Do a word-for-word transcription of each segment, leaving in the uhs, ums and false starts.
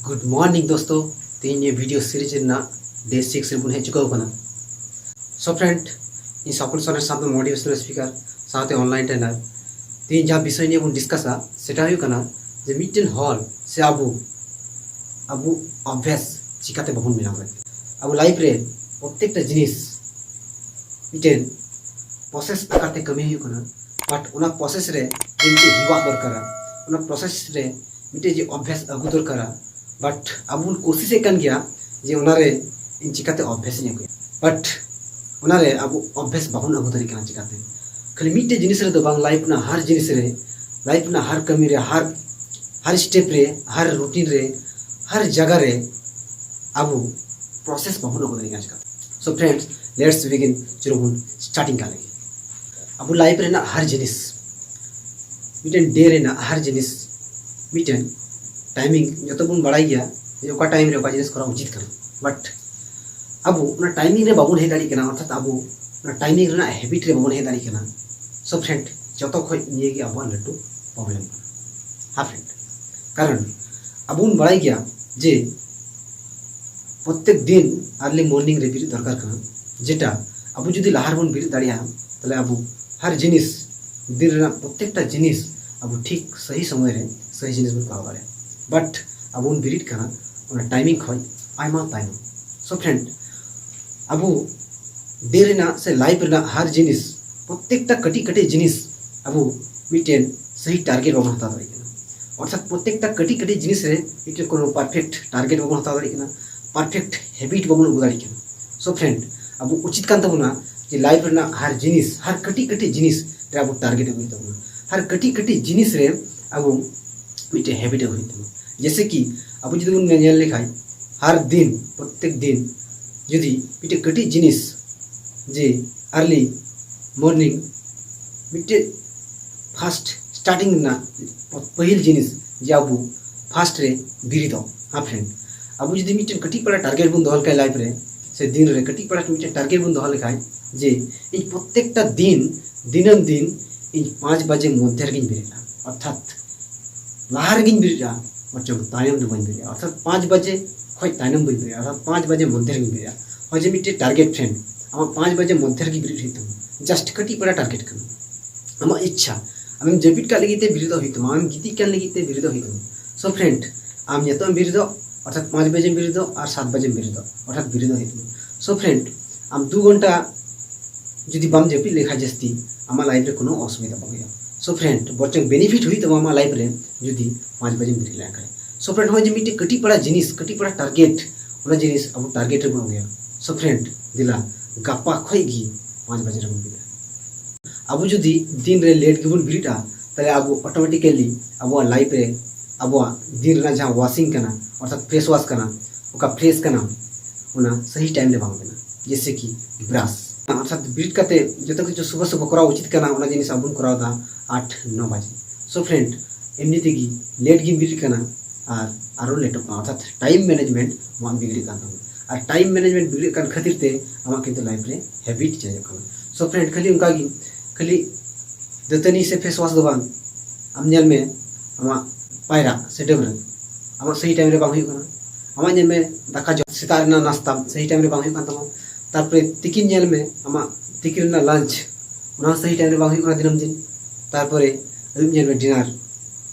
Good morning ᱫᱳᱥᱛᱳ, ᱛᱮᱦᱮᱧ ᱱᱤᱭᱟᱹ video series ᱨᱮᱱᱟᱜ ᱰᱮ ᱥᱤᱠᱥ ᱨᱮᱵᱚᱱ ᱦᱮᱡ ᱪᱩᱠᱟᱹᱣ ᱟᱠᱟᱱᱟ᱾ So friend, ᱤᱧ ᱥᱟᱯᱚᱞ ᱥᱚᱨᱮᱱ ᱥᱟᱶᱛᱮ ᱢᱳᱴᱤᱵᱷᱮᱥᱚᱱᱟᱞ ᱥᱯᱤᱠᱟᱨ ᱥᱟᱶᱛᱮ ᱚᱱᱞᱟᱭᱤᱱ ᱴᱨᱮᱱᱟᱨ᱾ ᱛᱮᱦᱮᱧ ᱡᱟᱦᱟᱸ ᱵᱤᱥᱚᱭ ᱱᱤᱭᱮ ᱵᱚᱱ ᱰᱤᱥᱠᱟᱥᱟ, ᱥᱮᱴᱟ ᱦᱩᱭᱩᱜ ᱠᱟᱱᱟ ᱡᱮ ᱢᱤᱫᱴᱮᱱ ᱦᱚᱲ ᱥᱮ ᱟᱵᱚ, ᱟᱵᱚ ᱚᱵᱷᱭᱟᱥ ᱪᱤᱠᱟᱛᱮ ᱵᱟᱵᱚᱱ ᱵᱮᱱᱟᱣ ᱫᱟᱲᱮᱭᱟᱜᱼᱟ᱾ ᱟᱵᱚ ᱞᱟᱭᱤᱯᱷ ᱨᱮ ᱯᱨᱚᱛᱛᱮᱠᱴᱟ ᱡᱤᱱᱤᱥ ᱢᱤᱫᱴᱮᱱ ᱯᱨᱚᱥᱮᱥ ᱟᱠᱟᱨ ᱛᱮ ᱠᱟᱹᱢᱤ ᱦᱩᱭᱩᱜ ᱠᱟᱱᱟ, ᱵᱟᱴ ᱚᱱᱟ ᱯᱨᱚᱥᱮᱥ ᱨᱮ ᱡᱮ ᱢᱤᱫᱴᱮᱱ ᱦᱮᱣᱟᱜ ᱫᱚᱨᱠᱟᱨᱟ, ᱚᱱᱟ ᱯᱨᱚᱥᱮᱥ ᱨᱮ ᱢᱤᱫᱴᱮᱱ ᱡᱮ ᱚᱵᱷᱭᱟᱥ ᱟᱹᱜᱩ ᱫᱚᱨᱠᱟᱨᱟ, ᱵᱟᱴ ᱟᱵᱚ ᱵᱚᱱ ᱠᱳᱥᱤᱥᱮᱫ ᱠᱟᱱ ᱜᱮᱭᱟ ᱡᱮ ᱚᱱᱟᱨᱮ ᱤᱧ ᱪᱤᱠᱟᱛᱮ ᱚᱵᱷᱭᱟᱥ ᱤᱧ ᱟᱹᱜᱩᱭᱟ, ᱵᱟᱴ ᱚᱱᱟᱨᱮ ᱟᱵᱚ ᱚᱵᱷᱭᱟᱥ ᱵᱟᱵᱚᱱ ᱟᱹᱜᱩ ᱫᱟᱲᱮᱭᱟᱜ ᱠᱟᱱᱟ᱾ ᱪᱤᱠᱟᱛᱮ? ᱠᱷᱟᱹᱞᱤ ᱢᱤᱫᱴᱮᱡ ᱡᱤᱱᱤᱥ ᱨᱮᱫᱚ ᱵᱟᱝ, ᱞᱟᱭᱤᱯᱷ ᱨᱮᱱᱟᱜ ᱦᱟᱨ ᱡᱤᱱᱤᱥ ᱨᱮ, ᱞᱟᱭᱤᱯᱷ ᱨᱮᱱᱟᱜ ᱦᱟᱨ ᱠᱟᱹᱢᱤ ᱨᱮ, ᱦᱟᱨ ᱦᱟᱨ ᱥᱴᱮᱯ ᱨᱮ, ᱦᱟᱨ ᱨᱩᱴᱤᱱ ᱨᱮ, ᱦᱟᱨ ᱡᱟᱭᱜᱟ ᱨᱮ ᱟᱵᱚ ᱯᱨᱚᱥᱮᱥ ᱵᱟᱵᱚᱱ ᱟᱹᱜᱩ ᱫᱟᱲᱮᱭᱟᱜ ᱠᱟᱱᱟ᱾ ᱪᱤᱠᱟᱛᱮ? So friends, let's begin. ᱪᱚᱞᱚ ᱵᱚᱱ ᱥᱴᱟᱨᱴᱤᱝ ᱠᱟᱜ ᱞᱮᱜᱮ᱾ ᱟᱵᱚ ᱞᱟᱭᱤᱯᱷ ᱨᱮᱱᱟᱜ ᱦᱟᱨ ᱡᱤᱱᱤᱥ, ᱢᱤᱫᱴᱮᱱ ᱰᱮ ᱨᱮᱱᱟᱜ ᱦᱟᱨ ᱡᱤᱱᱤᱥ ᱢᱤᱫᱴᱮᱱ ᱴᱟᱭᱢᱤᱝ ᱡᱚᱛᱚ ᱵᱚᱱ ᱵᱟᱲᱟᱭ ᱜᱮᱭᱟ ᱡᱮ ᱚᱠᱟ ᱴᱟᱭᱤᱢ ᱨᱮ ᱚᱠᱟ ᱡᱤᱱᱤᱥ ᱠᱚᱨᱟᱣ ᱩᱪᱤᱛ ᱠᱟᱱᱟ, ᱵᱟᱴ ᱟᱵᱚ ᱚᱱᱟ ᱴᱟᱭᱢᱤᱝ ᱨᱮ ᱵᱟᱵᱚᱱ ᱦᱮᱡ ᱫᱟᱲᱮᱭᱟᱜ ᱠᱟᱱᱟ, ᱚᱨᱛᱷᱟᱛ ᱟᱵᱚ ᱚᱱᱟ ᱴᱟᱭᱢᱤᱝ ᱨᱮᱱᱟᱜ ᱦᱮᱵᱤᱴ ᱨᱮ ᱵᱟᱵᱚᱱ ᱦᱮᱡ ᱫᱟᱲᱮᱭᱟᱜ ᱠᱟᱱᱟ᱾ So friend, ᱡᱚᱛᱚ ᱠᱷᱚᱡ ᱱᱤᱭᱟᱹ ᱜᱮ ᱟᱵᱚᱣᱟᱜ ᱞᱟᱹᱴᱩ ᱯᱨᱚᱵᱞᱮᱢ ᱠᱟᱱᱟ᱾ ᱦᱮᱸ friend, ᱠᱟᱨᱚᱱ ᱟᱵᱚ ᱵᱚᱱ ᱵᱟᱲᱟᱭ ᱜᱮᱭᱟ ᱡᱮ ᱯᱨᱚᱛᱛᱮᱠ ᱫᱤᱱ ᱟᱨᱞᱤ ᱢᱚᱨᱱᱤᱝ ᱨᱮ ᱵᱮᱨᱮᱫ ᱫᱚᱨᱠᱟᱨ ᱠᱟᱱᱟ, ᱡᱮᱴᱟ ᱟᱵᱚ ᱡᱩᱫᱤ ᱞᱟᱦᱟ ᱨᱮᱵᱚᱱ ᱵᱮᱨᱮᱫ ᱫᱟᱲᱮᱭᱟᱜᱼᱟ, ᱛᱟᱦᱞᱮ ᱟᱵᱚ ᱦᱟᱨ ᱡᱤᱱᱤᱥ, ᱫᱤᱱ ᱨᱮᱱᱟᱜ ᱯᱨᱚᱛᱛᱮᱠᱴᱟ ᱡᱤᱱᱤᱥ ᱟᱵᱚ ᱴᱷᱤᱠ ᱥᱟᱹᱦᱤ ᱥᱚᱢᱚᱭ ᱨᱮ ᱥᱟᱹᱦᱤ ᱡᱤᱱᱤᱥ ᱵᱚᱱ ᱠᱚᱨᱟᱣ ᱫᱟᱲᱮᱭᱟᱜᱼᱟ᱾ ᱵᱟᱴ ᱟᱵᱚ ᱵᱚᱱ ᱵᱮᱨᱮᱫ ᱠᱟᱱᱟ ᱚᱱᱟ ᱴᱟᱭᱢᱤᱝ ᱠᱷᱚᱡ ᱟᱭᱢᱟ ᱛᱟᱭᱱᱚᱢ᱾ So friend, ᱟᱵᱚ ᱰᱮ ᱨᱮᱱᱟᱜ ᱥᱮ ᱞᱟᱭᱤᱯᱷ ᱨᱮᱱᱟᱜ ᱦᱟᱨ ᱡᱤᱱᱤᱥ, ᱯᱨᱚᱛᱛᱮᱠᱴᱟ ᱠᱟᱹᱴᱤᱡ ᱠᱟᱹᱴᱤᱡ ᱡᱤᱱᱤᱥ ᱟᱵᱚ ᱢᱤᱫᱴᱮᱱ ᱥᱟᱹᱦᱤ ᱴᱟᱨᱜᱮᱴ ᱵᱟᱵᱚᱱ ᱦᱟᱛᱟᱣ ᱫᱟᱲᱮᱭᱟᱜ ᱠᱟᱱᱟ᱾ ᱚᱨᱛᱷᱟᱛ ᱯᱨᱚᱛᱛᱮᱠᱴᱟ ᱠᱟᱹᱴᱤᱡ ᱠᱟᱹᱴᱤᱡ ᱡᱤᱱᱤᱥ ᱨᱮ ᱢᱤᱫᱴᱮᱱ ᱠᱳᱱᱳ ᱯᱟᱨᱯᱷᱮᱠᱴ ᱴᱟᱨᱜᱮᱴ ᱵᱟᱵᱚᱱ ᱦᱟᱛᱟᱣ ᱫᱟᱲᱮᱭᱟᱜ ᱠᱟᱱᱟ, ᱯᱟᱨᱯᱷᱮᱠᱴ ᱦᱮᱵᱤᱴ ᱵᱟᱵᱚᱱ ᱟᱹᱜᱩ ᱫᱟᱲᱮᱭᱟᱜ ᱠᱟᱱᱟ᱾ So friend, ᱟᱵᱚ ᱩᱪᱤᱛ ᱠᱟᱱ ᱛᱟᱵᱚᱱᱟ ᱡᱮ ᱞᱟᱭᱤᱯᱷ ᱨᱮᱱᱟᱜ ᱦᱟᱨ ᱡᱤᱱᱤᱥ, ᱦᱟᱨ ᱠᱟᱹᱴᱤᱡ ᱠᱟᱹᱴᱤᱡ ᱡᱤᱱᱤᱥ ᱨᱮ ᱟᱵᱚ ᱴᱟᱨᱜᱮᱴ ᱟᱹᱜᱩᱭ ᱛᱟᱵᱚᱱᱟ, ᱦᱟᱨ ᱠᱟᱹᱴᱤᱡ ᱠᱟᱹᱴᱤᱡ ᱡᱤᱱᱤᱥ ᱨᱮ ᱟᱵᱚ ᱢᱤᱫᱴᱮᱱ ᱦᱮᱵᱤᱴ ᱟᱹᱜᱩᱭ ᱛᱟᱵᱚᱱᱟ᱾ ᱡᱮᱭᱥᱮ ᱠᱤ ᱟᱵᱚ ᱡᱩᱫᱤ ᱵᱚᱱ ᱧᱮᱞ ᱞᱮᱠᱷᱟᱱ, ᱦᱟᱨ ᱫᱤᱱ, ᱯᱨᱚᱛᱛᱮᱠ ᱫᱤᱱ ᱡᱩᱫᱤ ᱢᱤᱫᱴᱮᱱ ᱠᱟᱹᱴᱤᱡ ᱡᱤᱱᱤᱥ, ᱡᱮ ᱟᱨᱞᱤ ᱢᱚᱨᱱᱤᱝ, ᱢᱤᱫᱴᱮᱡ ᱯᱷᱟᱥᱴ ᱥᱴᱟᱨᱴᱤᱝ ᱨᱮᱱᱟᱜ ᱯᱟᱹᱦᱤᱞ ᱡᱤᱱᱤᱥ ᱡᱮ ᱟᱵᱚ ᱯᱷᱟᱥᱴ ᱨᱮ ᱵᱮᱨᱮᱫᱚᱜ᱾ ᱦᱮᱸ friend, ᱟᱵᱚ ᱡᱩᱫᱤ ᱢᱤᱫᱴᱮᱱ ᱠᱟᱹᱴᱤᱡ ᱯᱟᱨᱟ ᱴᱟᱨᱜᱮᱴ ᱵᱚᱱ ᱫᱚᱦᱚ ᱞᱮᱠᱷᱟᱱ ᱞᱟᱭᱤᱯᱷ ᱨᱮ, ᱥᱮ ᱫᱤᱱ ᱨᱮ ᱠᱟᱹᱴᱤᱡ ᱯᱟᱨᱟ ᱢᱤᱫᱴᱮᱱ ᱴᱟᱨᱜᱮᱴ ᱵᱚᱱ ᱫᱚᱦᱚ ᱞᱮᱠᱷᱟᱱ ᱡᱮ ᱤᱧ ᱯᱨᱚᱛᱛᱮᱠᱴᱟ ᱫᱤᱱ, ᱫᱤᱱᱟᱹᱢ ᱫᱤᱱ ᱤᱧ ᱯᱟᱸᱪ ᱵᱟᱡᱮ ᱢᱚᱫᱽᱫᱷᱮ ᱨᱮᱜᱤᱧ ᱵᱮᱨᱮᱫᱼᱟ, ᱚᱨᱛᱷᱟᱛ ᱞᱟᱦᱟ ᱨᱮᱜᱤᱧ ᱵᱮᱨᱮᱫᱼᱟ, ᱵᱚᱨᱪᱚᱝ ᱛᱟᱭᱚᱢ ᱫᱚ ᱵᱟᱹᱧ ᱵᱮᱨᱮᱫᱼᱟ, ᱚᱨᱛᱷᱟᱛ ᱯᱟᱸᱪ ᱵᱟᱡᱮ ᱠᱷᱚᱱ ᱛᱟᱭᱱᱚᱢ ᱵᱟᱹᱧ ᱵᱮᱨᱮᱫᱼᱟ, ᱚᱨᱛᱷᱟᱛ ᱯᱟᱸᱪ ᱵᱟᱡᱮ ᱢᱚᱫᱽᱫᱷᱮ ᱨᱮᱜᱮᱧ ᱵᱮᱨᱮᱫᱼᱟ᱾ ᱱᱚᱜᱼᱚᱭ ᱡᱮ ᱢᱤᱫᱴᱮᱡ ᱴᱟᱨᱜᱮᱴ ᱯᱷᱨᱮᱱᱰ, ᱟᱢᱟᱜ ᱯᱟᱸᱪ ᱵᱟᱡᱮ ᱢᱚᱫᱽᱫᱷᱮ ᱨᱮᱜᱮ ᱵᱮᱨᱮᱫ ᱦᱩᱭᱩᱜ ᱛᱟᱢᱟ, ᱡᱟᱥᱴ ᱠᱟᱹᱴᱤᱡ ᱯᱟᱨᱟ ᱴᱟᱨᱜᱮᱴ ᱠᱟᱱᱟ᱾ ᱟᱢᱟᱜ ᱤᱪᱪᱷᱟ, ᱟᱢᱮᱢ ᱡᱟᱹᱯᱤᱫ ᱠᱟᱜ ᱞᱟᱹᱜᱤᱫ ᱛᱮ ᱵᱮᱨᱮᱫᱚᱜ ᱦᱩᱭᱩᱜ ᱛᱟᱢᱟ, ᱟᱢᱮᱢ ᱜᱤᱛᱤᱡ ᱠᱟᱱ ᱞᱟᱹᱜᱤᱫ ᱛᱮ ᱵᱮᱨᱮᱫᱚᱜ ᱦᱩᱭᱩᱜ ᱛᱟᱢᱟ᱾ ᱥᱳ ᱯᱷᱨᱮᱱᱰ, ᱟᱢ ᱱᱤᱛᱚᱜ ᱮᱢ ᱵᱮᱨᱮᱫᱚᱜ, ᱚᱨᱛᱷᱟᱛ ᱯᱟᱸᱪ ᱵᱟᱡᱮᱢ ᱵᱮᱨᱮᱫᱚᱜ ᱟᱨ ᱥᱟᱛ ᱵᱟᱡᱮᱢ ᱵᱮᱨᱮᱫᱚᱜ, ᱚᱨᱛᱷᱟᱛ ᱵᱮᱨᱮᱫᱚᱜ ᱦᱩᱭᱩᱜ ᱛᱟᱢᱟ᱾ ᱥᱳ ᱯᱷᱨᱮᱱᱰ, ᱟᱢ ᱫᱩ ᱜᱷᱚᱱᱴᱟ ᱡᱩᱫᱤ ᱵᱟᱢ ᱡᱟᱹᱯᱤᱫ ᱞᱮᱠᱷᱟᱱ ᱡᱟᱹᱥᱛᱤ, ᱟᱢᱟᱜ ᱞᱟᱭᱤᱯᱷ ᱨᱮ ᱠᱳᱱᱳ ᱚᱥᱩᱵᱤᱫᱷᱟ ᱵᱟᱝ ᱦᱩᱭᱩᱜᱼᱟ᱾ ᱥᱳ ᱯᱷᱨᱮᱱᱰ, ᱵᱚᱨᱪᱚᱝ ᱵᱮᱱᱤᱯᱷᱤᱴ ᱦᱩᱭᱩᱜ ᱛᱟᱢᱟ ᱟᱢᱟᱜ ᱞᱟᱭᱤᱯᱷ ᱨᱮ, ᱡᱩᱫᱤ ᱯᱟᱸᱪ ᱵᱟᱡᱮᱢ ᱵᱮᱨᱮᱫ ᱞᱮᱱᱠᱷᱟᱱ᱾ ᱥᱳ ᱯᱷᱨᱮᱱᱰ, ᱱᱚᱜᱼᱚᱭ ᱡᱮ ᱢᱤᱫᱴᱮᱡ ᱠᱟᱹᱴᱤᱡ ᱯᱟᱨᱟ ᱡᱤᱱᱤᱥ, ᱠᱟᱹᱴᱤᱡ ᱯᱟᱨᱟ ᱴᱟᱨᱜᱮᱴ, ᱚᱱᱟ ᱡᱤᱱᱤᱥ ᱟᱵᱚ ᱴᱟᱨᱜᱮᱴ ᱨᱮᱵᱚᱱ ᱟᱹᱜᱩᱭᱟ᱾ ᱥᱳ ᱯᱷᱨᱮᱱᱰ, ᱫᱮᱞᱟ ᱜᱟᱯᱟ ᱠᱷᱚᱡ ᱜᱮ ᱯᱟᱸᱪ ᱵᱟᱡᱮ ᱨᱮᱵᱚᱱ ᱵᱮᱨᱮᱫᱟ᱾ ᱟᱵᱚ ᱡᱩᱫᱤ ᱫᱤᱱ ᱨᱮ ᱞᱮᱴ ᱜᱮᱵᱚᱱ ᱵᱮᱨᱮᱫᱼᱟ, ᱛᱟᱦᱞᱮ ᱟᱵᱚ ᱚᱴᱳᱢᱮᱴᱤᱠᱟᱞᱤ ᱟᱵᱚᱣᱟᱜ ᱞᱟᱭᱤᱯᱷ ᱨᱮ ᱟᱵᱚᱣᱟᱜ ᱫᱤᱱ ᱨᱮᱱᱟᱜ ᱡᱟᱦᱟᱸ ᱣᱟᱥᱤᱝ ᱠᱟᱱᱟ, ᱚᱨᱛᱷᱟᱛ ᱯᱷᱨᱮᱥ ᱣᱟᱥ ᱠᱟᱱᱟ, ᱚᱠᱟ ᱯᱷᱨᱮᱥ ᱠᱟᱱᱟ, ᱚᱱᱟ ᱥᱟᱦᱤ ᱴᱟᱭᱤᱢ ᱨᱮ ᱵᱟᱝ ᱦᱩᱭᱩᱜ ᱠᱟᱱᱟ᱾ ᱡᱮᱭᱥᱮ ᱠᱤ ᱵᱨᱟᱥ, ᱚᱨᱛᱷᱟᱛ ᱵᱮᱨᱮᱫ ᱠᱟᱛᱮ ᱡᱚᱛᱚ ᱠᱤᱪᱷᱩ ᱥᱩᱵᱷᱟ ᱥᱩᱵᱷᱟ ᱠᱚᱨᱟᱣ ᱩᱪᱤᱛ ᱠᱟᱱᱟ, ᱚᱱᱟ ᱡᱤᱱᱤᱥ ᱟᱵᱚ ᱵᱚᱱ ᱠᱚᱨᱟᱣ ᱮᱫᱟ ᱟᱴ ᱱᱚ ᱵᱟᱡᱮ᱾ ᱥᱳ ᱯᱷᱨᱮᱱᱰ, ᱮᱢᱱᱤ ᱛᱮᱜᱮ ᱞᱮᱴ ᱜᱮᱢ ᱵᱮᱨᱮᱫ ᱠᱟᱱᱟ ᱟᱨ ᱟᱨᱚ ᱞᱮᱴᱚᱜ ᱠᱟᱱᱟ, ᱚᱨᱛᱷᱟᱛ ᱴᱟᱭᱤᱢ ᱢᱮᱱᱮᱡᱽᱢᱮᱱᱴ ᱟᱢᱟᱜ ᱵᱤᱜᱽᱲᱟᱹᱜ ᱠᱟᱱ ᱛᱟᱢᱟ᱾ ᱟᱨ ᱴᱟᱭᱤᱢ ᱢᱮᱱᱮᱡᱽᱢᱮᱱᱴ ᱵᱤᱜᱽᱲᱟᱹᱜ ᱠᱟᱱ ᱠᱷᱟᱹᱛᱤᱨ ᱛᱮ ᱟᱢᱟᱜ ᱠᱤᱱᱛᱩ ᱞᱟᱭᱤᱯᱷ ᱨᱮ ᱦᱮᱵᱤᱴ ᱪᱮᱧᱡᱚᱜ ᱠᱟᱱᱟ᱾ ᱥᱳ ᱯᱷᱨᱮᱱᱰ, ᱠᱷᱟᱹᱞᱤ ᱚᱱᱠᱟ ᱜᱮ, ᱠᱷᱟᱹᱞᱤ ᱫᱟᱹᱛᱟᱹᱱᱤ ᱥᱮ ᱯᱷᱮᱥ ᱣᱟᱥ ᱫᱚ ᱵᱟᱝ, ᱟᱢ ᱧᱮᱞ ᱢᱮ, ᱟᱢᱟᱜ ᱯᱟᱭᱨᱟᱜ ᱥᱮ ᱰᱟᱹᱵᱽᱨᱟᱹ ᱟᱢᱟᱜ ᱥᱟᱹᱦᱤ ᱴᱟᱭᱤᱢ ᱨᱮ ᱵᱟᱝ ᱦᱩᱭᱩᱜ ᱠᱟᱱᱟ᱾ ᱟᱢᱟᱜ ᱧᱮᱞ ᱢᱮ, ᱫᱟᱠᱟ ᱡᱚᱢ, ᱥᱮᱛᱟᱜ ᱨᱮᱱᱟᱜ ᱱᱟᱥᱛᱟ ᱥᱟᱹᱦᱤ ᱴᱟᱭᱤᱢ ᱨᱮ ᱵᱟᱝ ᱦᱩᱭᱩᱜ ᱠᱟᱱ ᱛᱟᱢᱟ᱾ ᱛᱟᱨᱯᱚᱨᱮ ᱛᱤᱠᱤᱱ ᱧᱮᱞ ᱢᱮ, ᱟᱢᱟᱜ ᱛᱤᱠᱤᱱ ᱨᱮᱱᱟᱜ ᱞᱟᱧᱪ, ᱚᱱᱟ ᱦᱚᱸ ᱥᱟᱹᱦᱤ ᱴᱟᱭᱤᱢ ᱨᱮ ᱵᱟᱝ ᱦᱩᱭᱩᱜ ᱠᱟᱱᱟ ᱫᱤᱱᱟᱹᱢ ᱫᱤᱱ᱾ ᱛᱟᱨᱯᱚᱨᱮ ᱟᱹᱭᱩᱵ ᱧᱮᱞ ᱢᱮ, ᱰᱤᱱᱟᱨ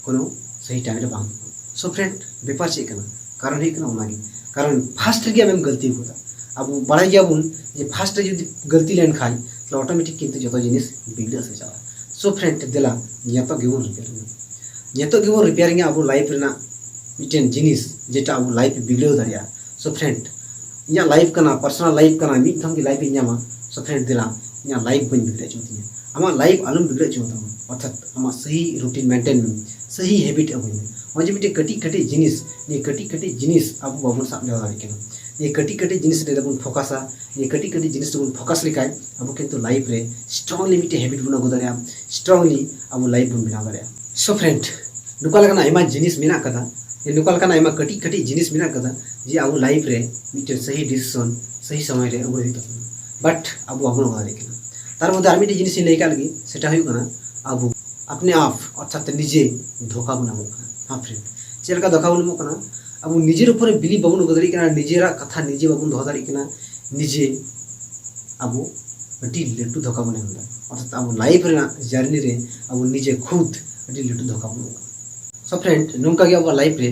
ᱠᱳᱱᱳ ᱥᱟᱹᱦᱤ ᱴᱟᱭᱤᱢ ᱨᱮ ᱵᱟᱝ ᱦᱩᱭᱩᱜ ᱠᱟᱱᱟ᱾ ᱥᱳ ᱯᱷᱨᱮᱱᱰ, ᱵᱮᱯᱟᱨ ᱪᱮᱫ ᱠᱟᱱᱟ? ᱠᱟᱨᱚᱱ ᱦᱩᱭᱩᱜ ᱠᱟᱱᱟ ᱚᱱᱟᱜᱮ, ᱠᱟᱨᱚᱱ ᱯᱷᱟᱥᱴ ᱨᱮᱜᱮ ᱟᱢᱮᱢ ᱜᱟᱹᱞᱛᱤ ᱟᱠᱟᱫᱟ᱾ ᱟᱵᱚ ᱵᱟᱲᱟᱭ ᱜᱮᱭᱟᱵᱚᱱ ᱡᱮ ᱯᱷᱟᱥᱴ ᱨᱮ ᱡᱩᱫᱤ ᱜᱟᱹᱞᱛᱤ ᱞᱮᱱᱠᱷᱟᱱ, ᱛᱟᱦᱞᱮ ᱚᱴᱳᱢᱮᱴᱤᱠ ᱠᱤᱱᱛᱩ ᱡᱚᱛᱚ ᱡᱤᱱᱤᱥ ᱵᱤᱜᱽᱲᱟᱹᱜ ᱥᱮ ᱪᱟᱞᱟᱜᱼᱟ᱾ ᱥᱳ ᱯᱷᱨᱮᱱᱰ, ᱫᱮᱞᱟ ᱱᱤᱛᱚᱜ ᱜᱮᱵᱚᱱ ᱨᱤᱯᱮᱭᱟᱨᱤᱝᱟ᱾ ᱱᱤᱛᱚᱜ ᱜᱮᱵᱚᱱ ᱨᱤᱯᱮᱭᱟᱨᱤᱝᱟ ᱟᱵᱚ ᱞᱟᱭᱤᱯᱷ ᱨᱮᱱᱟᱜ ᱢᱤᱫᱴᱮᱱ ᱡᱤᱱᱤᱥ, ᱡᱮᱴᱟ ᱟᱵᱚ ᱞᱟᱭᱤᱯᱷ ᱵᱤᱜᱽᱲᱟᱹᱣ ᱫᱟᱲᱮᱭᱟᱜᱼᱟ᱾ ᱥᱳ ᱯᱷᱨᱮᱱᱰ, ᱤᱧᱟᱹᱜ ᱞᱟᱭᱤᱯᱷ ᱠᱟᱱᱟ, ᱯᱟᱨᱥᱚᱱᱟᱞ ᱞᱟᱭᱤᱯᱷ ᱠᱟᱱᱟ, ᱢᱤᱫ ᱫᱷᱟᱣ ᱜᱮ ᱞᱟᱭᱤᱯᱷ ᱤᱧ ᱧᱟᱢᱟ᱾ ᱥᱳ ᱯᱷᱨᱮᱱᱰ, ᱫᱮᱞᱟ ᱤᱧᱟᱹᱜ ᱞᱟᱭᱤᱯᱷ ᱵᱟᱹᱧ ᱵᱤᱜᱽᱲᱟᱹ ᱦᱚᱪᱚ ᱛᱤᱧᱟ᱾ ᱟᱢᱟᱜ ᱞᱟᱭᱤᱯᱷ ᱟᱞᱚᱢ ᱵᱤᱜᱽᱲᱟᱹ ᱦᱚᱪᱚ ᱛᱟᱢᱟ, ᱚᱨᱛᱷᱟᱛ ᱟᱢᱟᱜ ᱥᱟᱹᱦᱤ ᱨᱩᱴᱤᱱ ᱢᱮᱱᱴᱮᱱ ᱢᱮ, ᱥᱟᱹᱦᱤ ᱦᱮᱵᱤᱴ ᱟᱹᱜᱩᱭ ᱢᱮ᱾ ᱱᱚᱜᱼᱚᱭ ᱡᱮ ᱢᱤᱫᱴᱮᱱ ᱠᱟᱹᱴᱤᱡ ᱠᱟᱹᱴᱤᱡ ᱡᱤᱱᱤᱥ, ᱱᱤᱭᱟᱹ ᱠᱟᱹᱴᱤᱡ ᱠᱟᱹᱴᱤᱡ ᱡᱤᱱᱤᱥ ᱟᱵᱚ ᱵᱟᱵᱚᱱ ᱥᱟᱵ ᱫᱚᱦᱚ ᱫᱟᱲᱮᱭᱟᱜ ᱠᱟᱱᱟ᱾ ᱱᱤᱭᱟᱹ ᱠᱟᱹᱴᱤᱡ ᱠᱟᱹᱴᱤᱡ ᱡᱤᱱᱤᱥ ᱨᱮ ᱵᱚᱱ ᱯᱷᱳᱠᱟᱥᱟ, ᱱᱤᱭᱟᱹ ᱠᱟᱹᱴᱤᱡ ᱠᱟᱹᱴᱤᱡ ᱡᱤᱱᱤᱥ ᱨᱮᱵᱚᱱ ᱯᱷᱳᱠᱟᱥ ᱞᱮᱠᱷᱟᱱ ᱟᱵᱚ ᱠᱤᱱᱛᱩ ᱞᱟᱭᱤᱯᱷ ᱨᱮ ᱥᱴᱨᱚᱝᱞᱤ ᱢᱤᱫᱴᱮᱱ ᱦᱮᱵᱤᱴ ᱵᱚᱱ ᱟᱹᱜᱩ ᱫᱟᱲᱮᱭᱟᱜᱼᱟ, ᱥᱴᱨᱚᱝᱞᱤ ᱟᱵᱚ ᱞᱟᱭᱤᱯᱷ ᱵᱚᱱ ᱵᱮᱱᱟᱣ ᱫᱟᱲᱮᱭᱟᱜᱼᱟ᱾ ᱥᱳ ᱯᱷᱨᱮᱱᱰ, ᱱᱚᱝᱠᱟ ᱞᱮᱠᱟᱱᱟᱜ ᱟᱭᱢᱟ ᱡᱤᱱᱤᱥ ᱢᱮᱱᱟᱜ ᱠᱟᱫᱟ, ᱡᱮ ᱱᱚᱝᱠᱟ ᱞᱮᱠᱟᱱᱟᱜ ᱟᱭᱢᱟ ᱠᱟᱹᱴᱤᱡ ᱠᱟᱹᱴᱤᱡ ᱡᱤᱱᱤᱥ ᱢᱮᱱᱟᱜ ᱠᱟᱫᱟ, ᱡᱮ ᱟᱵᱚ ᱞᱟᱭᱤᱯᱷ ᱨᱮ ᱢᱤᱫᱴᱮᱱ ᱥᱟᱹᱦᱤ ᱰᱤᱥᱤᱥᱚᱱ ᱥᱟᱹᱦᱤ ᱥᱚᱢᱚᱭ ᱨᱮ ᱟᱹᱜᱩ ᱦᱩᱭᱩᱜ ᱛᱟᱵᱚᱱᱟ, ᱵᱟᱴ ᱟᱵᱚ ᱵᱟᱵᱚᱱ ᱟᱹᱜᱩ ᱫᱟᱲᱮᱭᱟᱜ ᱠᱟᱱᱟ᱾ ᱛᱟᱨ ᱢᱚᱫᱽᱫᱷᱮ ᱟᱨ ᱢᱤᱫᱴᱮᱱ ᱡᱤᱱᱤᱥ ᱤᱧ ᱞᱟᱹᱭ ᱠᱟᱜ ᱞᱟᱹᱜᱤᱫ, ᱥᱮᱴᱟ ᱦᱩᱭᱩᱜ ᱠᱟᱱᱟ ᱟᱵᱚ ᱟᱯᱱᱮ ᱟᱯ, ᱚᱨᱛᱷᱟᱛ ᱱᱤᱡᱮ ᱫᱷᱳᱠᱟ ᱵᱚᱱ ᱮᱢᱚᱜ ᱠᱟᱱᱟ᱾ ᱦᱮᱸ ᱯᱷᱨᱮᱱᱰ, ᱪᱮᱫ ᱞᱮᱠᱟ ᱫᱷᱳᱠᱟ ᱵᱚᱱ ᱮᱢᱚᱜ ᱠᱟᱱᱟ? ᱟᱵᱚ ᱱᱤᱡᱮᱨ ᱩᱯᱚᱨᱮ ᱵᱤᱞᱤᱵᱷ ᱵᱟᱵᱚᱱ ᱫᱚᱦᱚ ᱫᱟᱲᱮᱭᱟᱜ ᱠᱟᱱᱟ, ᱱᱤᱡᱮᱨᱟᱜ ᱠᱟᱛᱷᱟ ᱱᱤᱡᱮ ᱵᱟᱵᱚᱱ ᱫᱚᱦᱚ ᱫᱟᱲᱮᱭᱟᱜ ᱠᱟᱱᱟ, ᱱᱤᱡᱮ ᱟᱵᱚ ᱟᱹᱰᱤ ᱞᱟᱹᱴᱩ ᱫᱷᱳᱠᱟ ᱵᱚᱱ ᱮᱢ ᱮᱫᱟ᱾ ᱚᱨᱛᱷᱟᱛ ᱟᱵᱚ ᱞᱟᱭᱤᱯᱷ ᱨᱮᱱᱟᱜ ᱡᱟᱨᱱᱤ ᱨᱮ ᱟᱵᱚ ᱱᱤᱡᱮ ᱠᱷᱩᱫ ᱟᱹᱰᱤ ᱞᱟᱹᱴᱩ ᱫᱷᱳᱠᱟ ᱵᱚᱱ ᱮᱢ ᱮᱫᱟ᱾ So friend, ᱱᱚᱝᱠᱟ ᱜᱮ ᱟᱵᱚᱣᱟᱜ ᱞᱟᱭᱤᱯᱷ ᱨᱮ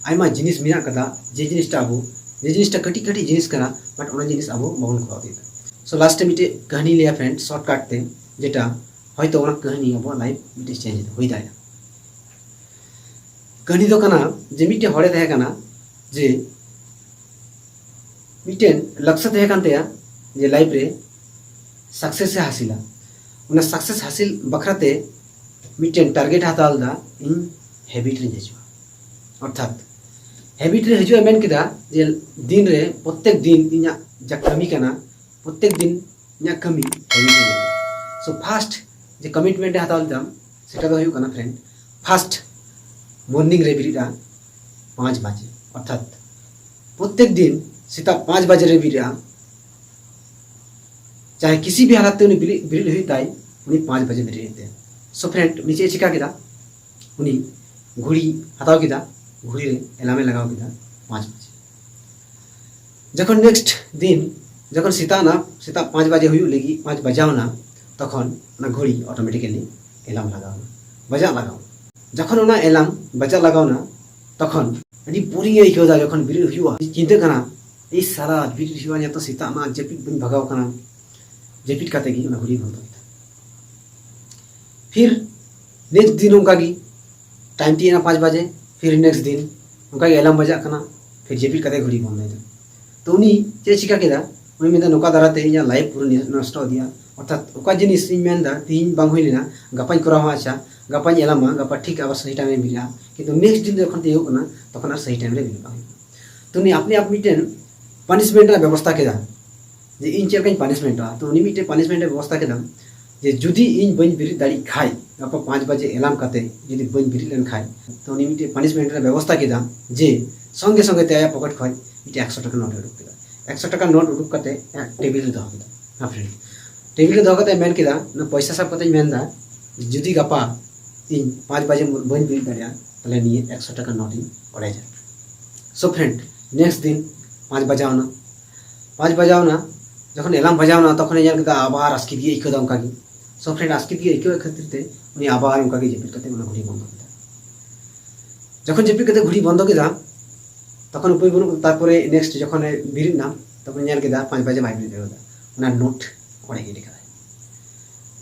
ᱟᱭᱢᱟ ᱡᱤᱱᱤᱥ ᱢᱮᱱᱟᱜ ᱠᱟᱫᱟ, ᱡᱮ ᱡᱤᱱᱤᱥᱴᱟ ᱟᱵᱚ, ᱡᱮ ᱡᱤᱱᱤᱥᱴᱟ ᱠᱟᱹᱴᱤᱡ ᱠᱟᱹᱴᱤᱡ ᱡᱤᱱᱤᱥ ᱠᱟᱱᱟ, but ᱚᱱᱟ ᱡᱤᱱᱤᱥ ᱟᱵᱚ ᱵᱟᱵᱚᱱ ᱠᱚᱨᱟᱣ ᱤᱫᱤᱭᱮᱫᱟ᱾ So last ᱮ ᱢᱤᱫᱴᱮᱡ ᱠᱟᱹᱦᱱᱤ ᱞᱟᱹᱭᱟ friend, shortcut ᱛᱮ, ᱡᱮᱴᱟ ᱦᱚᱭᱛᱳ ᱚᱱᱟ ᱠᱟᱹᱦᱱᱤ ᱟᱵᱚᱣᱟᱜ ᱞᱟᱭᱤᱯᱷ ᱢᱤᱫᱴᱮᱡ ᱪᱮᱧᱡᱽ ᱦᱩᱭ ᱫᱟᱲᱮᱭᱟᱜᱼᱟ᱾ ᱠᱟᱹᱦᱱᱤ ᱫᱚ ᱠᱟᱱᱟ ᱡᱮ ᱢᱤᱫᱴᱮᱱ ᱦᱚᱲᱮ ᱛᱟᱦᱮᱸ ᱠᱟᱱᱟ, ᱡᱮ ᱢᱤᱫᱴᱮᱱ ᱞᱟᱠᱥᱚ ᱛᱟᱦᱮᱸ ᱠᱟᱱ ᱛᱟᱭᱟ ᱡᱮ ᱞᱟᱭᱤᱯᱷ ᱨᱮ ᱥᱟᱠᱥᱮᱥ ᱮ ᱦᱟᱥᱤᱞᱟ᱾ ᱚᱱᱟ ᱥᱟᱠᱥᱮᱥ ᱦᱟᱥᱤᱞ ᱵᱟᱠᱷᱨᱟ ᱛᱮ ᱢᱤᱫᱴᱮᱱ ᱴᱟᱨᱜᱮᱴ ᱦᱟᱛᱟᱣ ᱞᱮᱫᱟ, ᱤᱧ ᱦᱮᱵᱤᱴ ᱨᱤᱧ ᱦᱤᱡᱩᱜᱼᱟ᱾ ᱚᱨᱛᱷᱟᱛ ᱦᱮᱵᱤᱴ ᱨᱮ ᱦᱤᱡᱩᱜᱼᱟ ᱢᱮᱱ ᱠᱮᱫᱟ ᱡᱮ ᱫᱤᱱ ᱨᱮ ᱯᱨᱚᱛᱮᱠ ᱫᱤᱱ ᱤᱧᱟᱹᱜ ᱡᱟ ᱠᱟᱹᱢᱤ ᱠᱟᱱᱟ, ᱯᱨᱚᱛᱮᱠ ᱫᱤᱱ ᱤᱧᱟᱹᱜ ᱠᱟᱹᱢᱤ ᱦᱮᱵᱤᱴ ᱨᱮ ᱦᱤᱡᱩᱜᱼᱟ᱾ So first ᱡᱮ ᱠᱚᱢᱤᱴᱢᱮᱱᱴ ᱮ ᱦᱟᱛᱟᱣ ᱞᱮᱫᱟ, ᱥᱮᱴᱟ ᱫᱚ ᱦᱩᱭᱩᱜ ᱠᱟᱱᱟ friend, first morning ᱨᱮ ᱵᱮᱨᱮᱫᱼᱟ ᱯᱟᱸᱪ ᱵᱟᱡᱮ, ᱚᱨᱛᱷᱟᱛ ᱯᱨᱚᱛᱮᱠ ᱫᱤᱱ ᱥᱮᱛᱟᱜ ᱯᱟᱸᱪ ᱵᱟᱡᱮ ᱨᱮ ᱵᱮᱨᱮᱫᱼᱟ᱾ ᱪᱟᱦᱮ ᱠᱤᱥᱤ ᱵᱷᱤ ᱦᱟᱞᱟᱛ ᱛᱮ ᱩᱱᱤ ᱵᱮᱨᱮᱫ, ᱵᱮᱨᱮᱫ ᱦᱩᱭᱩᱜ ᱛᱟᱭ, ᱩᱱᱤ ᱯᱟᱸᱪ ᱵᱟᱡᱮ ᱵᱮᱨᱮᱫ ᱦᱩᱭᱩᱜ ᱛᱟᱭᱟ᱾ So friend, ᱩᱱᱤ ᱪᱮᱫ ᱮ ᱪᱤᱠᱟ ᱠᱮᱫᱟ? ᱩᱱᱤ ᱜᱷᱩᱲᱤ ᱦᱟᱛᱟᱣ ᱠᱮᱫᱟ, ᱜᱷᱩᱲᱤ ᱨᱮ ᱮᱞᱟᱢ ᱮ ᱞᱟᱜᱟᱣ ᱠᱮᱫᱟ ᱯᱟᱸᱪ ᱵᱟᱡᱮ᱾ ᱡᱚᱠᱷᱚᱱ ᱱᱮᱠᱥᱴ ᱫᱤᱱ, ᱡᱚᱠᱷᱚᱱ ᱥᱮᱛᱟᱜ ᱮᱱᱟ, ᱥᱮᱛᱟᱜ ᱯᱟᱸᱪ ᱵᱟᱡᱮ ᱦᱩᱭᱩᱜ ᱞᱟᱹᱜᱤᱫ, ᱯᱟᱸᱪ ᱵᱟᱡᱟᱣ ᱮᱱᱟ, ᱛᱚᱠᱷᱚᱱ ᱚᱱᱟ ᱜᱷᱩᱲᱤ ᱚᱴᱳᱢᱮᱴᱤᱠᱟᱞᱤ ᱮᱞᱟᱢ ᱞᱟᱜᱟᱣ ᱮᱱᱟ, ᱵᱟᱡᱟᱜ ᱞᱟᱜᱟᱣ ᱮᱱᱟ᱾ ᱡᱚᱠᱷᱚᱱ ᱚᱱᱟ ᱮᱞᱟᱢ ᱵᱟᱡᱟᱜ ᱞᱟᱜᱟᱣ ᱮᱱᱟ, ᱛᱚᱠᱷᱚᱱ ᱟᱹᱰᱤ ᱵᱳᱨᱤᱝ ᱮ ᱟᱹᱭᱠᱟᱹᱣ ᱮᱫᱟ᱾ ᱡᱚᱠᱷᱚᱱ ᱵᱮᱨᱮᱫ ᱦᱩᱭᱩᱜᱼᱟ, ᱪᱤᱱᱛᱟᱹᱜ ᱠᱟᱱᱟ, ᱮᱭ ᱥᱟᱨᱟ ᱵᱮᱨᱮᱫ ᱦᱩᱭᱩᱜᱼᱟ, ᱱᱤᱛᱚᱜ ᱥᱮᱛᱟᱜ ᱮᱱᱟ, ᱡᱟᱹᱯᱤᱫ ᱵᱟᱹᱧ ᱵᱷᱟᱜᱟᱣ ᱠᱟᱱᱟ᱾ ᱡᱟᱹᱯᱤᱫ ᱠᱟᱛᱮ ᱜᱮ ᱚᱱᱟ ᱜᱷᱩᱲᱤ ᱵᱚᱱᱫᱚ ᱠᱮᱫᱟ᱾ ᱯᱷᱤᱨ ᱱᱮᱠᱥᱴ ᱫᱤᱱ ᱚᱱᱠᱟ ᱜᱮ ᱴᱟᱭᱤᱢ ᱛᱤᱭᱟᱹᱜ ᱮᱱᱟ ᱯᱟᱸᱪ ᱵᱟᱡᱮ, ᱯᱷᱤᱨ ᱱᱮᱠᱥᱴ ᱫᱤᱱ ᱚᱱᱠᱟ ᱜᱮ ᱮᱞᱟᱢ ᱵᱟᱡᱟᱜ ᱠᱟᱱᱟ, ᱯᱷᱤᱨ ᱡᱟᱹᱯᱤᱫ ᱠᱟᱛᱮ ᱜᱷᱩᱲᱤ ᱵᱚᱱᱫᱚᱭᱮᱫᱟ᱾ ᱛᱚ ᱩᱱᱤ ᱪᱮᱫ ᱮ ᱪᱤᱠᱟ ᱠᱮᱫᱟ? ᱩᱱᱤ ᱢᱮᱱᱫᱟ, ᱱᱚᱝᱠᱟ ᱫᱟᱨᱟᱭ ᱛᱮ ᱤᱧᱟᱹᱜ ᱞᱟᱭᱤᱯᱷ ᱯᱩᱨᱟᱹ ᱱᱤᱨ-, ᱱᱚᱥᱴᱚ ᱤᱫᱤᱭᱟ᱾ ᱚᱨᱛᱷᱟᱛ ᱚᱠᱟ ᱡᱤᱱᱤᱥ ᱤᱧ ᱢᱮᱱᱫᱟ ᱛᱤᱦᱤᱧ ᱵᱟᱝ ᱦᱩᱭ ᱞᱮᱱᱟ, ᱜᱟᱯᱟᱧ ᱠᱚᱨᱟᱣᱟ, ᱟᱪᱪᱷᱟ ᱜᱟᱯᱟᱧ ᱮᱞᱟᱢᱟ, ᱜᱟᱯᱟ ᱴᱷᱤᱠ ᱟᱵᱟᱨ ᱥᱟᱹᱦᱤ ᱴᱟᱭᱤᱢ ᱨᱮ ᱵᱮᱨᱮᱫᱼᱟ, ᱠᱤᱱᱛᱩ ᱱᱮᱠᱥᱴ ᱫᱤᱱ ᱡᱚᱠᱷᱚᱱ ᱛᱤᱭᱳᱜ ᱠᱟᱱᱟ, ᱛᱚᱠᱷᱚᱱ ᱟᱨ ᱥᱟᱹᱦᱤ ᱴᱟᱭᱤᱢ ᱨᱮ ᱵᱮᱨᱮᱫ ᱵᱟᱝ ᱦᱩᱭᱩᱜ ᱠᱟᱱᱟ᱾ ᱛᱚ ᱩᱱᱤ ᱟᱯᱱᱮ ᱟᱯ ᱢᱤᱫᱴᱮᱱ ᱯᱟᱱᱤᱥᱢᱮᱱᱴ ᱨᱮᱱᱟᱜ ᱵᱮᱵᱚᱥᱛᱟ ᱠᱮᱫᱟ, ᱡᱮ ᱤᱧ ᱪᱮᱫ ᱞᱮᱠᱟᱧ ᱯᱟᱱᱤᱥᱢᱮᱱᱴᱚᱜᱼᱟ᱾ ᱛᱚ ᱩᱱᱤ ᱢᱤᱫᱴᱮᱱ ᱯᱟᱱᱤᱥᱢᱮᱱᱴ ᱮ ᱵᱮᱵᱚᱥᱛᱟ ᱠᱮᱫᱟ, ᱡᱮ ᱡᱩᱫᱤ ᱤᱧ ᱵᱟᱹᱧ ᱵᱮᱨᱮᱫ ᱫᱟᱲᱮᱭᱟᱜ ᱠᱷᱟᱡ, ᱜᱟᱯᱟ ᱯᱟᱸᱪ ᱵᱟᱡᱮ ᱮᱞᱟᱢ ᱠᱟᱛᱮ ᱡᱩᱫᱤ ᱵᱟᱹᱧ ᱵᱮᱨᱮᱫ ᱞᱮᱱ ᱠᱷᱟᱡ, ᱛᱚ ᱩᱱᱤ ᱢᱤᱫᱴᱮᱱ ᱯᱟᱱᱤᱥᱢᱮᱱᱴ ᱨᱮᱱᱟᱜ ᱵᱮᱵᱚᱥᱛᱟ ᱠᱮᱫᱟ, ᱡᱮ ᱥᱚᱸᱜᱮ ᱥᱚᱸᱜᱮ ᱛᱮ ᱟᱭᱟᱜ ᱯᱚᱠᱮᱴ ᱠᱷᱚᱡ ᱢᱤᱫᱴᱮᱱ ᱮᱠᱥᱚ ᱴᱟᱠᱟ ᱱᱳᱴ ᱮ ᱩᱰᱩᱠ ᱠᱮᱫᱟ᱾ ᱮᱠᱥᱚ ᱴᱟᱠᱟ ᱱᱳᱴ ᱩᱰᱩᱠ ᱠᱟᱛᱮ ᱟᱭᱟᱜ ᱴᱮᱵᱤᱞ ᱨᱮ ᱫᱚᱦᱚ ᱠᱮᱫᱟ᱾ ᱦᱮᱸ friend, ᱴᱮᱵᱤᱞ ᱨᱮ ᱫᱚᱦᱚ ᱠᱟᱛᱮ ᱢᱮᱱ ᱠᱮᱫᱟ, ᱱᱚᱣᱟ ᱯᱚᱭᱥᱟ ᱥᱟᱵ ᱠᱟᱛᱮᱧ ᱢᱮᱱ ᱮᱫᱟ, ᱡᱩᱫᱤ ᱜᱟᱯᱟ ᱤᱧ ᱯᱟᱸᱪ ᱵᱟᱡᱮ ᱵᱟᱹᱧ ᱵᱮᱨᱮᱫ ᱫᱟᱲᱮᱭᱟᱜᱼᱟ, ᱛᱟᱦᱞᱮ ᱱᱤᱭᱟᱹ ᱮᱠᱥᱚ ᱴᱟᱠᱟ ᱱᱳᱴ ᱤᱧ ᱚᱲᱮᱡᱟ᱾ So friend, next ᱫᱤᱱ ᱯᱟᱸᱪ ᱵᱟᱡᱟᱣ ᱮᱱᱟ᱾ ᱯᱟᱸᱪ ᱵᱟᱡᱟᱣ ᱮᱱᱟ, ᱡᱚᱠᱷᱚᱱ ᱮᱞᱟᱢ ᱵᱟᱡᱟᱣ ᱮᱱᱟ, ᱛᱚᱠᱷᱚᱱᱮ ᱧᱮᱞ ᱠᱮᱫᱟ ᱟᱵᱟᱨ ᱟᱥᱠᱮᱛ ᱜᱮ ᱟᱹᱭᱠᱟᱹᱣ ᱮᱫᱟ ᱚᱱᱠᱟ ᱜᱮ᱾ So friend, ᱟᱥᱠᱮᱛ ᱜᱮ ᱟᱹᱭᱠᱟᱹᱣ ᱮᱫ ᱠᱷᱟᱹᱛᱤᱨ ᱛᱮ ᱩᱱᱤ ᱟᱵᱟᱨ ᱚᱱᱠᱟ ᱜᱮ ᱡᱟᱹᱯᱤᱫ ᱠᱟᱛᱮ ᱚᱱᱟ ᱜᱷᱩᱲᱤ ᱵᱚᱱᱫᱚ ᱠᱮᱫᱟ᱾ ᱡᱚᱠᱷᱚᱱ ᱡᱟᱹᱯᱤᱫ ᱠᱟᱛᱮ ᱜᱷᱩᱲᱤ ᱵᱚᱱᱫᱚ ᱠᱮᱫᱟ, ᱛᱚᱠᱷᱚᱱ ᱩᱯᱟᱹᱭ ᱵᱟᱹᱱᱩᱜ᱾ ᱛᱟᱨᱯᱚᱨᱮ ᱱᱮᱠᱥᱴ ᱡᱚᱠᱷᱚᱱᱮ ᱵᱮᱨᱮᱫ ᱮᱱᱟ, ᱛᱚᱠᱷᱚᱱ ᱧᱮᱞ ᱠᱮᱫᱟ ᱯᱟᱸᱪ ᱵᱟᱡᱮ ᱵᱟᱭ ᱵᱮᱨᱮᱫ ᱫᱟᱲᱮᱭᱟᱫᱟ, ᱚᱱᱟ ᱱᱳᱴ ᱚᱲᱮᱡ ᱜᱤᱰᱤ ᱠᱟᱫᱟᱭ᱾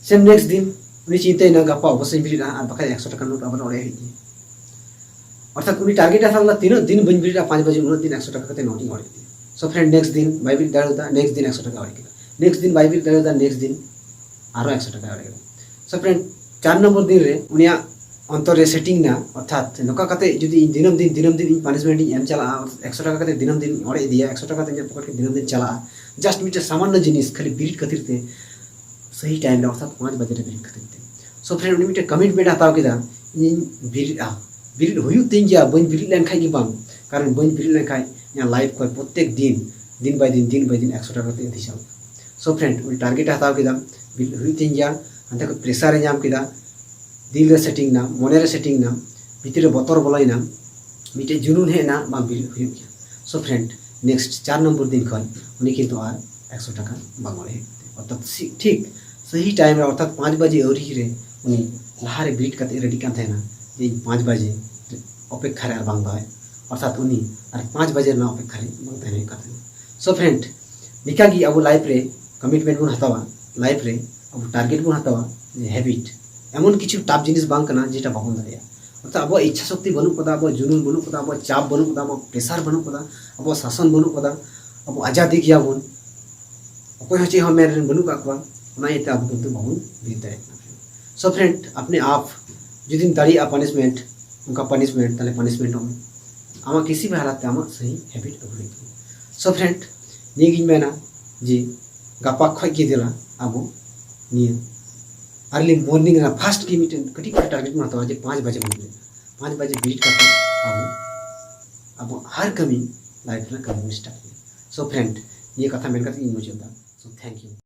ᱥᱮᱢ ᱱᱮᱠᱥᱴ ᱫᱤᱱ ᱩᱱᱤ ᱪᱤᱱᱛᱟᱹᱭᱮᱱᱟ, ᱜᱟᱯᱟ ᱚᱵᱚᱥᱥᱳᱭ ᱵᱮᱨᱮᱫᱼᱟ, ᱟᱨ ᱵᱟᱠᱷᱟᱡ ᱮᱠᱥᱚ ᱴᱟᱠᱟ ᱱᱳᱴ ᱟᱵᱟᱨ ᱚᱲᱮᱡ ᱦᱩᱭᱩᱜ ᱛᱤᱧᱟ᱾ ᱚᱨᱛᱷᱟᱛ ᱩᱱᱤ ᱴᱟᱨᱜᱮᱴ ᱮ ᱦᱟᱛᱟᱣ ᱞᱮᱫᱟ, ᱛᱤᱱᱟᱹᱜ ᱫᱤᱱ ᱵᱟᱹᱧ ᱵᱮᱨᱮᱫᱼᱟ ᱯᱟᱸᱪ ᱵᱟᱡᱮ, ᱩᱱᱟᱹᱜ ᱫᱤᱱ ᱮᱠᱥᱚ ᱴᱟᱠᱟ ᱠᱟᱛᱮ ᱱᱳᱴ ᱤᱧ ᱚᱲᱮᱡ ᱤᱫᱤᱭᱟ᱾ So friend, ᱱᱮᱠᱥᱴ ᱫᱤᱱ ᱵᱟᱭ ᱵᱮᱨᱮᱫ ᱫᱟᱲᱮᱭᱟᱫᱟ, ᱱᱮᱠᱥᱴ ᱫᱤᱱ ᱮᱠᱥᱚ ᱴᱟᱠᱟ ᱚᱲᱮᱡ ᱠᱮᱫᱟ᱾ ᱱᱮᱠᱥᱴ ᱫᱤᱱ ᱵᱟᱭ ᱵᱮᱨᱮᱫ ᱫᱟᱲᱮᱭᱟᱫᱟ, ᱱᱮᱠᱥᱴ ᱫᱤᱱ ᱟᱨᱦᱚᱸ ᱮᱠᱥᱚ ᱴᱟᱠᱟ ᱚᱲᱮᱡ ᱠᱮᱫᱟ᱾ So friend, ᱪᱟᱨ ᱱᱚᱢᱵᱚᱨ ᱫᱤᱱ ᱨᱮ ᱩᱱᱤᱭᱟᱜ ᱚᱱᱛᱚᱨ ᱨᱮ ᱥᱮᱴᱤᱝ ᱮᱱᱟ, ᱚᱨᱛᱷᱟᱛ ᱱᱚᱝᱠᱟ ᱠᱟᱛᱮ ᱡᱩᱫᱤ ᱤᱧ ᱫᱤᱱᱟᱹᱢ ᱫᱤᱱ, ᱫᱤᱱᱟᱹᱢ ᱫᱤᱱ ᱤᱧ ᱯᱟᱱᱤᱥᱢᱮᱱᱴ ᱤᱧ ᱮᱢ ᱪᱟᱞᱟᱜᱼᱟ, ᱮᱠᱥᱚ ᱴᱟᱠᱟ ᱠᱟᱛᱮ ᱫᱤᱱᱟᱹᱢ ᱫᱤᱱ ᱤᱧ ᱚᱲᱮᱡ ᱤᱫᱤᱭᱟ, ᱮᱠᱥᱚ ᱴᱟᱠᱟ ᱠᱟᱛᱮ ᱤᱧᱟᱹᱜ ᱯᱚᱠᱮᱴ ᱠᱷᱚᱱ ᱫᱤᱱᱟᱹᱢ ᱫᱤᱱ ᱪᱟᱞᱟᱜᱼᱟ, ᱡᱟᱥᱴ ᱢᱤᱫᱴᱮᱱ ᱥᱟᱢᱟᱱᱱᱚ ᱡᱤᱱᱤᱥ, ᱠᱷᱟᱹᱞᱤ ᱵᱮᱨᱮᱫ ᱠᱷᱟᱹᱛᱤᱨ ᱛᱮ, ᱥᱟᱹᱦᱤ ᱴᱟᱭᱤᱢ ᱨᱮ, ᱚᱨᱛᱷᱟᱛ ᱯᱟᱸᱪ ᱵᱟᱡᱮ ᱨᱮ ᱵᱮᱨᱮᱫ ᱠᱷᱟᱹᱛᱤᱨ ᱛᱮ᱾ So friend, ᱩᱱᱤ ᱢᱤᱫᱴᱮᱱ ᱠᱚᱢᱤᱴᱢᱮᱱᱴ ᱮ ᱦᱟᱛᱟᱣ ᱠᱮᱫᱟ, ᱤᱧᱤᱧ ᱵᱮᱨᱮᱫᱼᱟ, ᱵᱮᱨᱮᱫ ᱦᱩᱭᱩᱜ ᱛᱤᱧ ᱜᱮᱭᱟ, ᱵᱟᱹᱧ ᱵᱮᱨᱮᱫ ᱞᱮᱱᱠᱷᱟᱡ ᱜᱮ ᱵᱟᱝ, ᱠᱟᱨᱚᱱ ᱵᱟᱹᱧ ᱵᱮᱨᱮᱫ ᱞᱮᱱᱠᱷᱟᱡ ᱤᱧᱟᱹᱜ ᱞᱟᱭᱤᱯᱷ ᱠᱷᱚᱱ ᱯᱨᱚᱛᱮᱠ ᱫᱤᱱ, ᱫᱤᱱ ᱵᱟᱭ ᱫᱤᱱ, ᱫᱤᱱ ᱵᱟᱭ ᱫᱤᱱ ᱮᱠᱥᱚ ᱴᱟᱠᱟ ᱠᱟᱛᱮ ᱤᱫᱤ ᱪᱟᱞᱟᱜᱼᱟ᱾ So friend, ᱩᱱᱤ ᱴᱟᱨᱜᱮᱴ ᱮ ᱦᱟᱛᱟᱣ ᱠᱮᱫᱟ, ᱵᱮᱨᱮᱫ ᱦᱩᱭᱩᱜ ᱛᱤᱧ ᱜᱮᱭᱟ, ᱦᱟᱱᱛᱮ ᱠᱷᱚᱱ ᱯᱨᱮᱥᱟᱨ ᱮ ᱧᱟᱢ ᱠᱮᱫᱟ, ᱫᱤᱞ ᱨᱮ ᱥᱮᱴᱤᱝ ᱮᱱᱟ, ᱢᱚᱱᱮ ᱨᱮ ᱥᱮᱴᱤᱝ ᱮᱱᱟ, ᱵᱷᱤᱛᱤᱨ ᱨᱮ ᱵᱚᱛᱚᱨ ᱵᱚᱞᱚᱭᱮᱱᱟ, ᱢᱤᱫᱴᱮᱡ ᱡᱩᱱᱩᱱ ᱦᱮᱡ ᱮᱱᱟ, ᱵᱟᱝ ᱵᱮᱨᱮᱫ ᱦᱩᱭᱩᱜ ᱜᱮᱭᱟ᱾ So friend, ᱱᱮᱠᱥᱴ ᱪᱟᱨ ᱱᱚᱢᱵᱚᱨ ᱫᱤᱱ ᱠᱷᱚᱱ ᱩᱱᱤ ᱠᱤᱱᱛᱩ ᱟᱨ ᱮᱠᱥᱚ ᱴᱟᱠᱟ ᱵᱟᱝ ᱚᱲᱮᱡ ᱦᱩᱭᱩᱜ ᱛᱟᱭᱟ᱾ ᱚᱨᱛᱷᱟᱛ ᱥᱤ-, ᱴᱷᱤᱠ ᱥᱟᱹᱦᱤ ᱴᱟᱭᱤᱢ ᱨᱮ, ᱚᱨᱛᱷᱟᱛ ᱯᱟᱸᱪ ᱵᱟᱡᱮ ᱟᱹᱣᱨᱤ ᱨᱮ ᱩᱱᱤ ᱞᱟᱦᱟᱨᱮ ᱵᱮᱨᱮᱫ ᱠᱟᱛᱮ ᱨᱮᱰᱤᱜ ᱠᱟᱱ ᱛᱟᱦᱮᱱᱟ ᱡᱮ ᱤᱧ ᱯᱟᱸᱪ ᱵᱟᱡᱮ ᱚᱯᱮᱠᱠᱷᱟ ᱨᱮ ᱟᱨ ᱵᱟᱝ ᱫᱚᱦᱚᱭ, ᱚᱨᱛᱷᱟᱛ ᱩᱱᱤ ᱟᱨ ᱯᱟᱸᱪ ᱵᱟᱡᱮ ᱨᱮᱱᱟᱜ ᱚᱯᱮᱠᱠᱷᱟ ᱨᱮ ᱵᱟᱝ ᱛᱟᱦᱮᱱ ᱦᱩᱭᱩᱜ ᱠᱟᱱ ᱛᱟᱦᱮᱱᱟ᱾ So friend, ᱱᱤᱝᱠᱟ ᱜᱮ ᱟᱵᱚ ᱞᱟᱭᱤᱯᱷ ᱨᱮ ᱠᱚᱢᱤᱴᱢᱮᱱᱴ ᱵᱚᱱ ᱦᱟᱛᱟᱣᱟ, ᱞᱟᱭᱤᱯᱷ ᱨᱮ ᱟᱵᱚ ᱴᱟᱨᱜᱮᱴ ᱵᱚᱱ ᱦᱟᱛᱟᱣᱟ, ᱡᱮ ᱦᱮᱵᱤᱴ ᱮᱢᱚᱱ ᱠᱤᱪᱷᱩ ᱴᱟᱯ ᱡᱤᱱᱤᱥ ᱵᱟᱝ ᱠᱟᱱᱟ ᱡᱮᱴᱟ ᱵᱟᱵᱚᱱ ᱫᱟᱲᱮᱭᱟᱜᱼᱟ᱾ ᱚᱨᱛᱷᱟᱛ ᱟᱵᱚᱣᱟᱜ ᱤᱪᱪᱷᱟ ᱥᱚᱠᱛᱤ ᱵᱟᱹᱱᱩᱜ ᱠᱟᱫᱟ, ᱟᱵᱚᱣᱟᱜ ᱡᱩᱱᱩᱱ ᱵᱟᱹᱱᱩᱜ ᱠᱟᱫᱟ, ᱟᱵᱚᱣᱟᱜ ᱪᱟᱯ ᱵᱟᱹᱱᱩᱜ ᱠᱟᱫᱟ, ᱟᱵᱚᱣᱟᱜ ᱯᱨᱮᱥᱟᱨ ᱵᱟᱹᱱᱩᱜ ᱠᱟᱫᱟ, ᱟᱵᱚᱣᱟᱜ ᱥᱟᱥᱚᱱ ᱵᱟᱹᱱᱩᱜ ᱠᱟᱫᱟ, ᱟᱵᱚ ᱟᱡᱟᱫᱤ ᱜᱮᱭᱟᱵᱚᱱ, ᱚᱠᱚᱭ ᱦᱚᱸ ᱪᱮᱫ ᱦᱚᱸ ᱢᱮᱱ ᱨᱮᱱ ᱵᱟᱹᱱᱩᱜ ᱠᱟᱜ ᱠᱚᱣᱟ, ᱚᱱᱟ ᱤᱭᱟᱹᱛᱮ ᱟᱵᱚ ᱠᱤᱱᱛᱩ ᱵᱟᱵᱚᱱ ᱵᱮᱨᱮᱫ ᱫᱟᱲᱮᱭᱟᱜ ᱠᱟᱱᱟ᱾ So friend, ᱟᱯᱱᱮ ᱟᱯ ᱡᱩᱫᱤᱢ ᱫᱟᱲᱮᱭᱟᱜᱼᱟ ᱯᱟᱱᱤᱥᱢᱮᱱᱴ, ᱚᱱᱠᱟ ᱯᱟᱱᱤᱥᱢᱮᱱᱴ, ᱛᱟᱦᱞᱮ ᱯᱟᱱᱤᱥᱢᱮᱱᱴ ᱚᱜ ᱢᱮ᱾ ᱟᱢᱟᱜ ᱠᱤᱥᱤ ᱵᱷᱤ ᱦᱟᱞᱟᱛ ᱛᱮ ᱟᱢᱟᱜ ᱥᱟᱹᱦᱤ ᱦᱮᱵᱤᱴ ᱟᱹᱜᱩ ᱦᱩᱭᱩᱜ ᱛᱟᱢᱟ᱾ So friend, ᱱᱤᱭᱟᱹᱜᱤᱧ ᱢᱮᱱᱟ ᱡᱮ ᱜᱟᱯᱟ ᱠᱷᱚᱡ ᱜᱮ ᱫᱮᱞᱟ ᱟᱵᱚ ᱱᱤᱭᱟᱹ ᱟᱨᱞᱤ ᱢᱚᱨᱱᱤᱝ ᱨᱮᱱᱟᱜ ᱯᱷᱟᱥᱴ ᱜᱮ ᱢᱤᱫᱴᱮᱱ ᱠᱟᱹᱴᱤᱡ ᱠᱟᱹᱴᱤᱡ ᱴᱟᱨᱜᱮᱴ ᱵᱚᱱ ᱦᱟᱛᱟᱣᱟ ᱡᱮ ᱯᱟᱸᱪ ᱵᱟᱡᱮ ᱵᱚᱱ ᱵᱮᱨᱮᱫ, ᱯᱟᱸᱪ ᱵᱟᱡᱮ ᱵᱮᱨᱮᱫ ᱠᱟᱛᱮ ᱟᱵᱚ ᱟᱵᱚ ᱦᱟᱨ ᱠᱟᱹᱢᱤ ᱞᱟᱭᱤᱯᱷ ᱨᱮᱱᱟᱜ ᱠᱟᱹᱢᱤ ᱵᱚᱱ ᱥᱴᱟᱨᱴ ᱜᱮᱭᱟ᱾ So friend, ᱱᱤᱭᱟᱹ ᱠᱟᱛᱷᱟ ᱢᱮᱱ ᱠᱟᱛᱮ ᱤᱧ ᱢᱩᱪᱟᱹᱫ ᱫᱟ᱾ So thank you.